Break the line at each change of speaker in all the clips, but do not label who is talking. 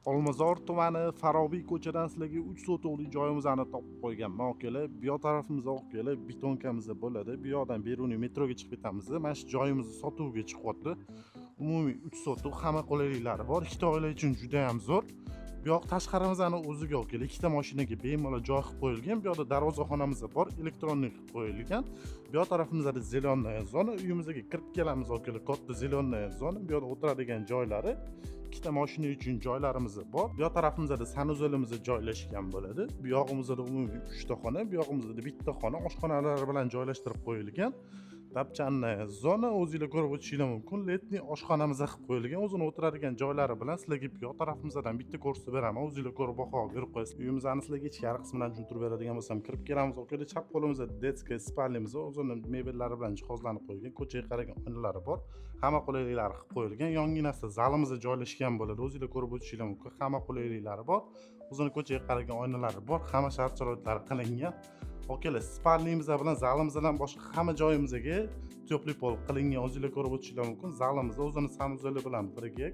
Olmazor tumani, Farobiy ko'chadan sizlarga 3 sotixli joyimizni topib qo'yganman, akalar. Bu yoq tarafimizda, akalar, бетонка miz bo'ladi. Bu yoqdan Beruniy metroga chiqib ketamiz. Mana shu joyimizni sotuvga chiqyapti. Umumiy 3 sotix, hamma qulayliklari bor. Ikkita oila uchun juda ham zo'r. Bu yoq tashqarimizni o'ziga, akalar, ikkita mashinaga bemalol joy qilib qo'yilgan. Bu yoqda darvozaxonamiz bor, электронный qilib qo'yilgan. Bu yoq tarafimizda зеленая zona. Uyimizga kirib kelamiz, akalar, katta зеленая zona. Bu yoqda o'tiradigan joylari, ikkita mashina uchun joylarimiz bor. Bu yoq tarafimizda санузел imiz joylashgan bo'ladi. Bu yog'imizda umumiy uchta xona, bu yog'imizda bitta xona, oshxonalar bilan joylashtirib qo'yilgan. Тапчанная zona, o'zinglar ko'rib o'tishinglar mumkin. Летний oshxonamiz qilib qo'yilgan, o'zini o'tiradigan joylari bilan. Sizlarga bu yoq tarafimizdan bitta ko'rsatib beraman, o'zinglar ko'rib baho berib qo'yasiz. Uyimizni sizlarga ichkari qismidan tushuntirib beradigan bo'lsam, kirib kelamiz, akalar, chap qo'limizda детская спальня miz, o'zini mebellari bilan jihozlanib qo'yilgan, ko'chaga qaragan oynalari bor, hamma qulayliklari qilib qo'yilgan. Yonginasida zalimiz joylashgan bo'ladi, o'zinglar ko'rib o'tishinglar mumkin, hamma qulayliklari bor, o'zini ko'chaga qaragan oynalari bor, hamma shart sharoitlari qilingan. Akalar, спальня miz bilan zalimizdan boshqa hamma joyimizga теплый пол qilingan, o'zinglar ko'rib o'tishinglar mumkin. Zalimiz o'zini санузел i bilan birga,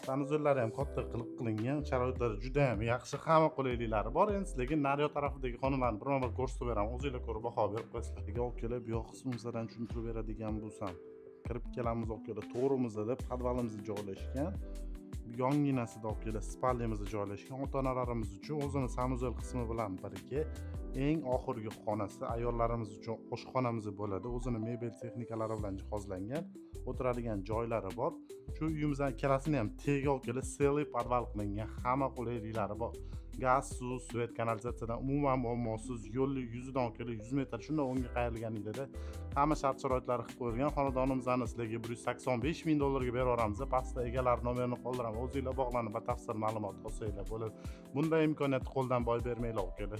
санузел lari ham katta qilib qilingan, sharoitlari juda ham yaxshi, hamma qulayliklari bor. Endi sizlarga naryoq tarafidagi xonalarni birma bir ko'rsatib beraman, o'zinglar ko'rib baho berib qo'yasizlar. Akalar, bu yoq qismimizdan tushuntirib beradigan bo'lsam, kirib kelamiz, akalar, to'g'rimizda podvalimiz joylashgan. Yonginasida, akalar, спальня miz joylashgan ota onalarimiz uchun, o'zini санузел qismi bilan birga. Eng oxirgi xonasi ayollarimiz uchun oshxonamiz bo'ladi, o'zini mebel texnikalari bilan jihozlangan, o'tiradigan joylari bor. Shu uyimizni ikkalasini ham tegi, akalar, целый podval qilingan, hamma qulayliklari bor. Gaz, suv, свет, kanalizatsiyadan umuman muammosiz. Yo'lni yuzidan, akalar, 100 metr shundan o'ngga qayrilganingizda hamma shart sharoitlari qilib qo'yilgan. Xonadonimizni sizlarga 185 000 dollarga berib yuboramiz. Pastda egalari nomerini qoldiraman, o'zinglar bog'lanib, batafsil ma'lumot olsanglar bo'ladi. Bunday imkoniyatni qo'ldan boy bermanglar, akalar.